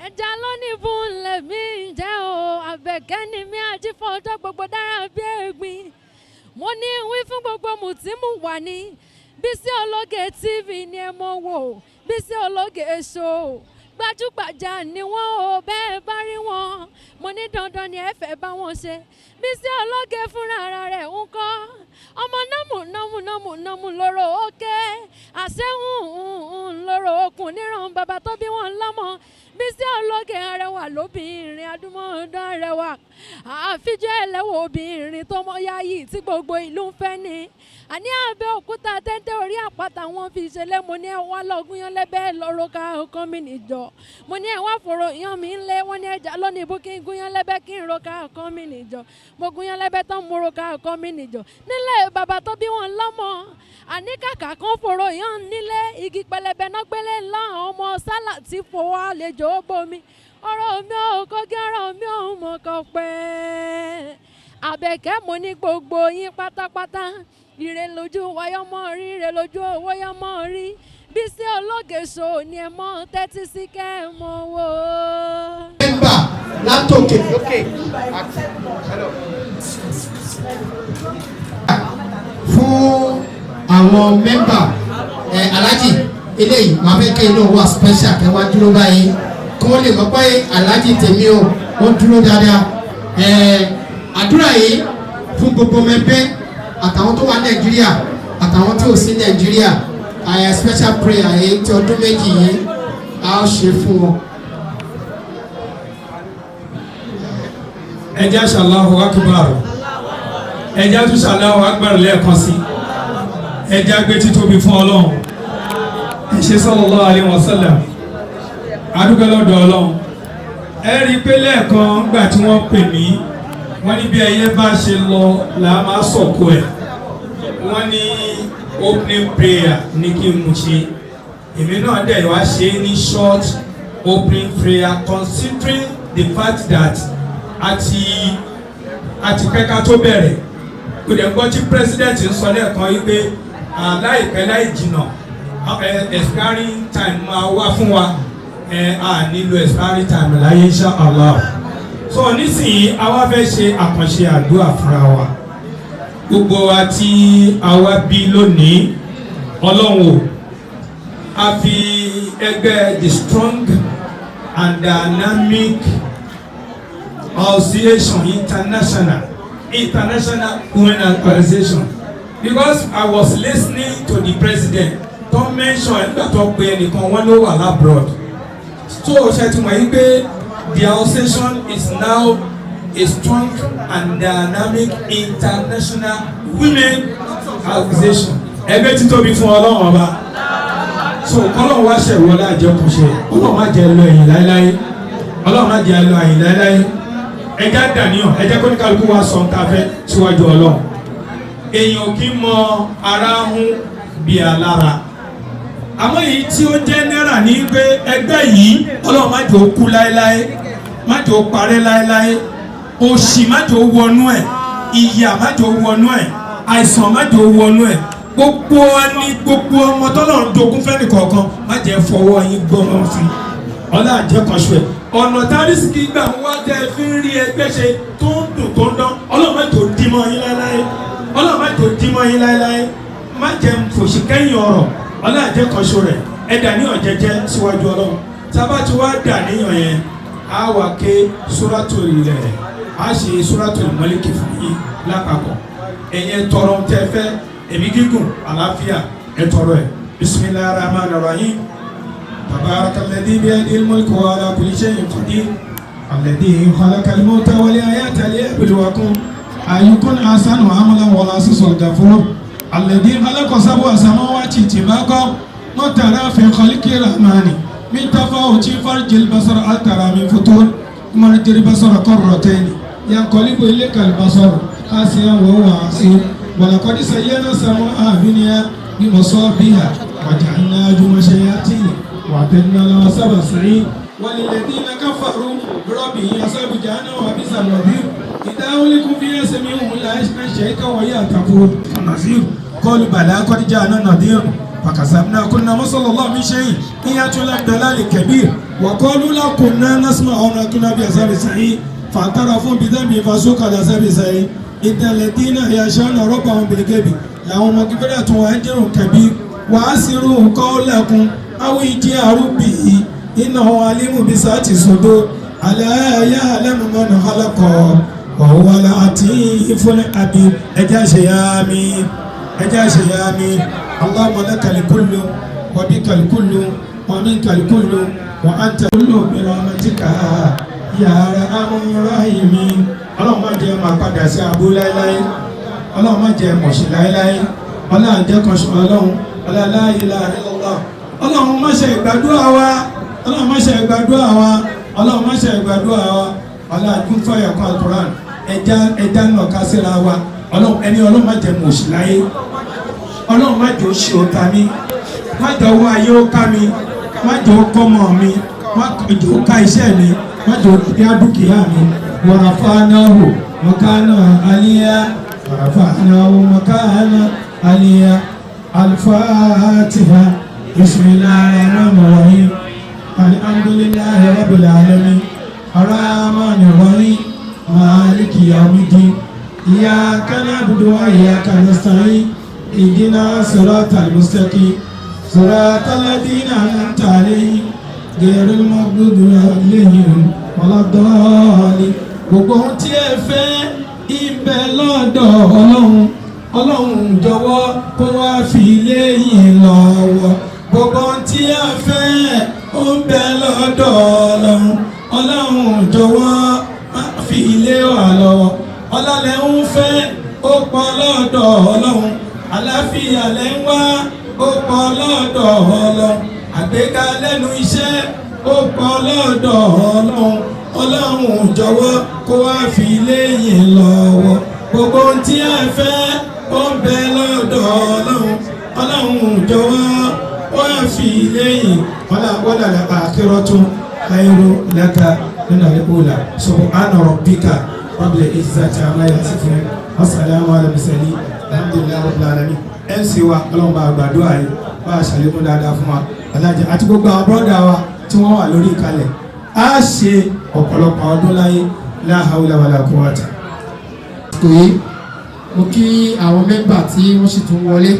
Ẹja ló ní bùnlẹ̀ mi jẹ́ o, Àbẹ̀kẹ́ ni mi àjífọ́jọ́ gbogbo dára bí ẹ̀gbin. Mo ní wí fún gbogbo mùtímù wà ní Bísí Ológe TV ni ẹ mọ̀ wò, Bísí Ológe Show. Gbajúgbajà ni wọ́n o, bẹ́ẹ̀ bá rí wọn. Mo ní dandan ni ẹ fẹ́ bá wọn ṣe. Bísí Ológe fúnra ara rẹ̀ ń kọ́. Ọmọ nọ́mù nọ́mù nọ́mù nọ́mù lóró òkè. Àṣehùn lóró okùn níran bàbá tó bí wọn lọ́mọ. Bísí Ológe arẹwà lóbìnrin adúmọ̀ọ́dán arẹwà. Àfijọ́ ẹlẹ́wọ̀ obìnrin tó mọ yáyì tí gbogbo ìlú ń fẹ́ ni. Àní Abẹ́òkúta téńté orí àpáta wọn fi ṣẹlẹ̀. Mo ní ẹ wá lọ́gùn yán lẹ́bẹ̀ẹ́ lọ́rọ́ ká ọkàn mi nìjọ. Mo ní ẹ wá fòrò yán mi ńlẹ̀. Wọ́n ní ẹja lónìí ibú kí n gún yán lẹ́bẹ̀ẹ́ kí n ro ká ọkàn mi nìjọ. Mo gún yán lẹ́bẹ̀ẹ́ tán, mo ro ká ọkàn mi nìjọ. Nílẹ̀ bàbá tó bí wọn lọ́mọ. Àní kàkà kan fòrò yán nílé, igi pẹlẹbẹ náà gbélé ńlá ọmọ sálà tí fowó àlejò ó bomi. Ọ̀rọ̀ mi ò kọ́gí, ọ̀rọ̀ mi ò mọ̀ kọ́ pẹ́. Àbẹ̀kẹ́, mo ní gbogbo yín pátápátá. Ire lójú wáyọ́ mọ́ rí, ire lójú owó yọ́ mọ́ rí. Bísí Ológe Show ni ẹ mọ́ tẹ́tí sí kẹ́ ẹ mọ́ wò. Mẹ́mbà látòkè. Lókè àti hello. Fún àwọn mẹ́mbà ẹ, alájì eléyìí màá fẹ́ kẹ́ inú wa special kẹ́ wá dúró báyìí kí wọ́n lè mọ̀ pé alájì tèmi o, wọ́n dúró dáadáa. Ẹ àdúrà yìí fún gbogbo mẹ́bẹ́ àtàwọn tó wà Nàìjíríà àtàwọn tí ò sí Nàìjíríà, ẹ special prayer yìí tí ọdún 2 yìí a ó ṣe fún wọn. Ẹ jẹ́ Allahu Akbar. Ẹ jẹ́ tún Allahu Akbar lẹ́ẹ̀kan sí. Ẹ jẹ́ gbé títóbi fún Ọlọ́run. Ẹ ṣe sallallahu alaihi wasallam. Adúgbò lọ́dọ̀ Ọlọ́run. Ẹ rí i pé lẹ́ẹ̀kan ńgbà tí wọ́n pè mí, wọ́n ní bí ẹyẹ bá ṣe lọ là á máa sọ̀kò ẹ̀. Wọ́n ní opening prayer ní kí n mú ṣe. Èmi náà dẹ̀ wá ṣe é ní short opening prayer, considering the fact that àti pẹ́ ká tó bẹ̀rẹ̀. Kò dẹ̀ gbọ́ tí president ń sọ lẹ́ẹ̀kan yìí pé láìpẹ́ láì jìnà, expiring time máa wá fún wa. A nílò expiring time láyé, insha Allah. So nísìnyí, a wá fẹ́ ṣe àkànṣe àdúrà fúnra wa, gbogbo wa tí a wá bí lónìí. Ọlọ́run o, a fi ẹgbẹ́ the Strong and Dynamic Association International Women Organization, because I was listening to the president tó mention nígbà tó pe ẹnìkan, wọ́n ló wà l'abroad. So ṣe ti mọ̀ yín pé the association is now a strong and dynamic international women organization. Ẹgbẹ́ títóbi fún Ọlọ́run Ọba. So kọ́lọ́run wá ṣe ìwọlé àjẹkùnṣe. Ọlọ́run má jẹ́ lọ ẹ̀yìn láéláé. Ọlọ́run má jẹ́ lọ ẹ̀yìn láéláé. Ẹjẹ́ dàníyàn, ẹjẹ́ kó ní kálukú wa sọ nǹkan fẹ́ síwájú Ọlọ́run. Èèyàn kì í mọ ara hún bí alára, àmọ́ èyí tí ó jẹ́ náírà ní pé ẹgbẹ́ yìí, Ọlọ́run má jẹ́ ó kú láéláé, má jẹ́ ó parẹ́ láéláé. Òṣì má jẹ́ ó wọnú ẹ̀, ìyà má jẹ́ ó wọnú ẹ̀, àìsàn má jẹ́ ó wọnú ẹ̀. Gbogbo ẹni, gbogbo ọmọ tọ́lọ́run jogún fẹ́ni kọ̀ọ̀kan, má jẹ́ fọwọ́ yín gbọ́n sí ọlá àjẹkọ̀ṣù ẹ̀. Ọ̀nà tárísìkì gbà ń wá tẹ́ ẹ fi ń rí ẹgbẹ́ ṣe tó ń dùn tó ń dán, Ọlọ́run má jẹ́ ó dí mọ́ yín láéláé. Ọlọ́run má jẹ́ ó dí mọ́ yín láéláé. Má jẹ́ fòṣì kẹ́yìn ọ̀rọ̀ ọlá àjẹkọ̀ṣù rẹ̀. Ẹ dàníyàn jẹ́jẹ́ síwájú Ọlọ́run. Tábà tí wàá dàníyàn yẹn, á wà ké suratul lẹ̀, á ṣe Suratul Málíkì fún yín lápapọ̀. Ẹ̀yẹn tọrọ tẹ́ fẹ́, ẹ̀mí gígùn, àlàáfíà, ẹ tọrọ ẹ̀. Bismillahir rahmanir rahim. Tabaraka alladhi biyadihil mulku wa ala kulli shay'in qadir, alladhi khalaqal mawta wal hayata liyabluwakum ayyukum ahsanu amalan wal azizul ghafur, alladhi khalaqa sab'a samawati tibaqa ma tara fi khalqi rahmani min tafawuti farjil basara hal tara min futur marjil basara qarratayn yanqalibu ilayka al-basar khasi'an wa huwa hasir. ولقد زينا السماء الدنيا بمصابيح وجعلنا نجوم شياطين وأعتدنا لهم عذاب السعير. وللذين كفروا بربهم عذاب جهنم وبئس المصير. إذا ألقوا فيها سمعوا لها شهيقا وهي تفور. نذير قالوا بلى قد جاءنا نذير. فكذبنا كنا ما صلى الله من شيء إن يأتوا الضلال الكبير وقالوا لو كنا نسمع أو كنا بأصحاب السعير فاعترفوا بذنبهم فسوقا لأصحاب السعير إن الذين يخشون ربهم بالغيب لهم مغفرة وأجر كبير وأسروا قولكم أو اجهروا به إنه عليم بذات الصدور ألا يعلم من خلق وهو اللطيف الخبير. Ẹjẹ́ àṣeyàmí, ẹjẹ́ àṣeyàmí. اللهم لك الكل وبك الكل ومنك الكل وأنت كل برحمتك يا أرحم الراحمين. Ọlọ́run má jẹ́ máa padà sí abú láéláé, Ọlọ́run má jẹ́ mọ̀ṣí láéláé, Ọlọ́run jẹ́ kan ṣe Ọlọ́run ọlá لا إله إلا الله. Ọlọ́run má ṣe ìgbàdúrà wa, Ọlọ́run má ṣe ìgbàdúrà wa, Ọlọ́run má ṣe ìgbàdúrà wa. Ọlọ́run kún fọyà kan Al-Qur'an, ẹja ẹja ń lọ ká síra wa. Ọlọ́run ẹni, Ọlọ́run má jẹ́ mọ̀ṣí láyé, Ọlọ́run má jẹ́ ó ṣe ọ̀tá mi, má jẹ́ owó ayé ó ká mi, má jẹ́ ó kọ́mọ mi, má jẹ́ ó ká iṣẹ́ mi, má jẹ́ ó dá dúkìá mi. ورفعناه مكانا عليا، ورفعناه مكانا عليا. الفاتحة. بسم الله الرحمن الرحيم. الحمد لله رب العالمين الرحمن الرحيم مالك يوم الدين إياك نعبد وإياك نستعين اهدنا صراط المستقيم صراط الذين أنعمت عليهم غير المغضوب عليهم ولا الضالين. Gbogbo ohun tí ẹ fẹ́ ibẹ̀ lọ́dọ̀ Ọlọ́run, Ọlọ́run jọ̀wọ́ kó wá fi léyìn lọ́wọ́. Gbogbo ohun tí ẹ fẹ́ ó ń bẹ lọ́dọ̀ Ọlọ́run, Ọlọ́run jọ̀wọ́ má fi lé wa lọ́wọ́. Ọlọ́lẹ̀ ń fẹ́ ó pọ̀ lọ́dọ̀ Ọlọ́run, àlàáfíà lẹ́ ń wá ó pọ̀ lọ́dọ̀ Ọlọ́run, àgbéga lẹ́nu iṣẹ́ ó pọ̀ lọ́dọ̀ Ọlọ́run, Ọlọ́run jọ̀wọ́ kó wá fi léyìn lọ́wọ́. Gbogbo ohun tí ẹ fẹ́ ó ń bẹ lọ́dọ̀ Ọlọ́run, Ọlọ́run jọ̀wọ́ wá fi léyìn. وللآخرة خير لك من الأولى. سبحان ربك رب العزة عما يصفون والسلام على المرسلين الحمد لله رب العالمين. MC wa, Ọlọ́run bá gbàdúrà yìí, bá a ṣàlékún dáadáa fún wa, alájà àti gbogbo àwọn brother wa tí wọ́n wà lórí ìkàlẹ̀, á ṣe ọ̀pọ̀lọpọ̀ ọdún láyé. لا حول ولا قوة. Kò yé mo kí àwọn member tí wọ́n sì tún wọlé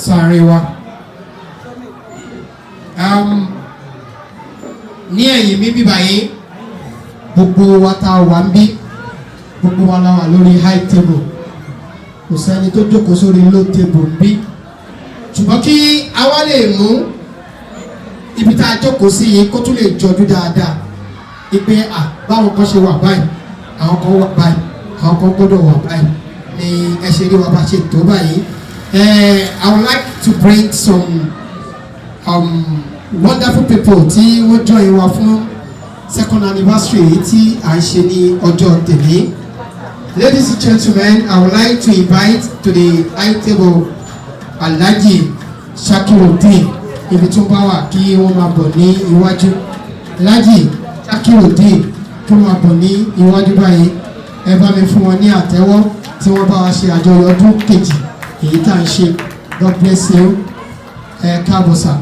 sáárín wa. Ní ẹ̀yìn mi bíbá yìí, gbogbo wa tá a wà ń bí, gbogbo wa la wà lórí high table, kò sẹ́ni tó jókòó sórí low table ń bí. Ṣùgbọ́n kí a wá lè mú ibi tá a jókòó sí yìí kó tún lè jọjú dáadáa, ipe à báwọn kan ṣe wà báyìí, àwọn kan wà báyìí, àwọn kan gbọ́dọ̀ wà báyìí ni ẹ ṣe rí wa bá ṣe tó báyìí. I would like to bring some wonderful people tí wọ́n join wa fún second anniversary yìí tí à ń ṣe ní ọjọ́ tèmi. Ladies and gentlemen, I would like to invite to the high table Alhaji Shakirudeen. Ibi tó bá wà, kí wọ́n máa bọ̀ ní iwájú. Alhaji Shakirudeen, kí wọ́n máa bọ̀ ní iwájú báyìí. Ẹ bá mi fún wọn ní àtẹ́wọ́ tí wọ́n bá wa ṣe àjọyọ̀ ọdún kejì èyí tá à ń ṣe. God bless you. Ẹ káàbọ̀ sà.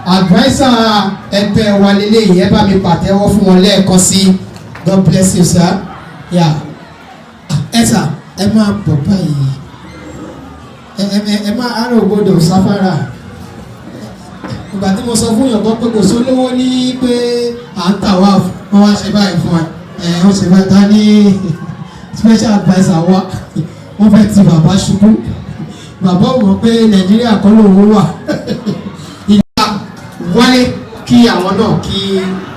Adviser ẹgbẹ́ wa lélẹ́yìí, ẹ bá mi pàtẹ́wọ́ fún wọn lẹ́ẹ̀kan sí. God bless you, sir. Yeah. Ẹ sà, ẹ máa bọ̀ báyìí. Ẹ máa àrò gbọdọ̀ sáfárà. Ìgbà tí mo sọ fún yàn kan pé kò sólówó ní pé à ń tà wá, wọn wá ṣe báyìí fún ẹ. Ẹ wọ́n ṣe báyìí ta ní special adviser wa, wọ́n fẹ́ ti bàbá ṣubú. Bàbá ò mọ̀ pé Nàìjíríà kọ́ lòun wà. Ìgbà wálé kí àwọn náà kí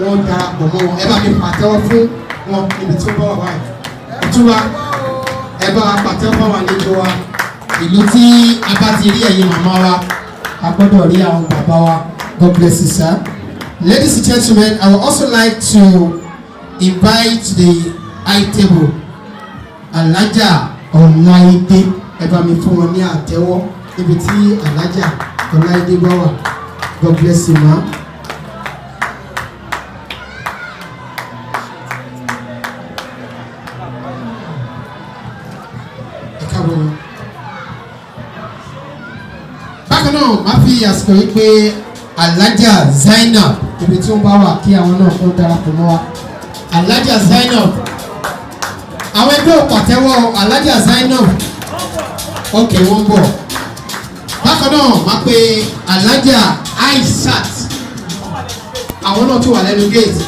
wọ́n darapọ̀ mọ́ wọn. Ẹ bá mi pàtẹ́wọ́ fún wọn níbi tí ó bá wà báyìí. Ìtura, ẹ bá wa pàtẹ́wọ́ fún àwọn àlejò wa. Ìlú tí a bá ti rí ẹ̀yin màmá wa, a gbọ́dọ̀ rí àwọn bàbá wa. God bless you, sir. Ladies and gentlemen, I would also like to invite to the high table Alhaja Ọláìdé. Ẹ bá mi fún wọn ní àtẹ́wọ́ níbi tí Alhaja Ọláìdé bá wà. God bless you, ma. Bákan náà, máa fi àsìkò yìí pé Alhaja Zainab, ibi tí wọ́n bá wà, kí àwọn náà kó darapọ̀ mọ́ wa. Alhaja Zainab, àwọn ẹgbẹ́ òpàtẹ́wọ́ Alhaja Zainab. Ok, wọ́n ń bọ̀. Bákan náà, máa pe Alhaja Aishat, àwọn náà tún wà lẹ́nu gate.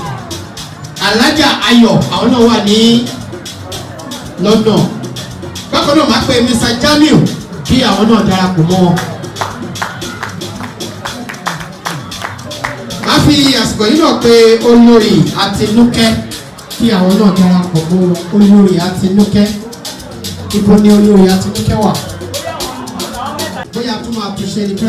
Alhaja Ayọ̀, àwọn náà wà ní lọ́nà. Bákan náà, máa pe Mr Jamiu kí àwọn náà darapọ̀ mọ́ wọn. Máa fi àsìkò yìí náà pé Olórí Àtinúkẹ́ kí àwọn náà darapọ̀ mọ́ wọn. Olórí Àtinúkẹ́, ibo ni Olórí Àtinúkẹ́ wà? Bóyá a tún máa tún ṣe ní.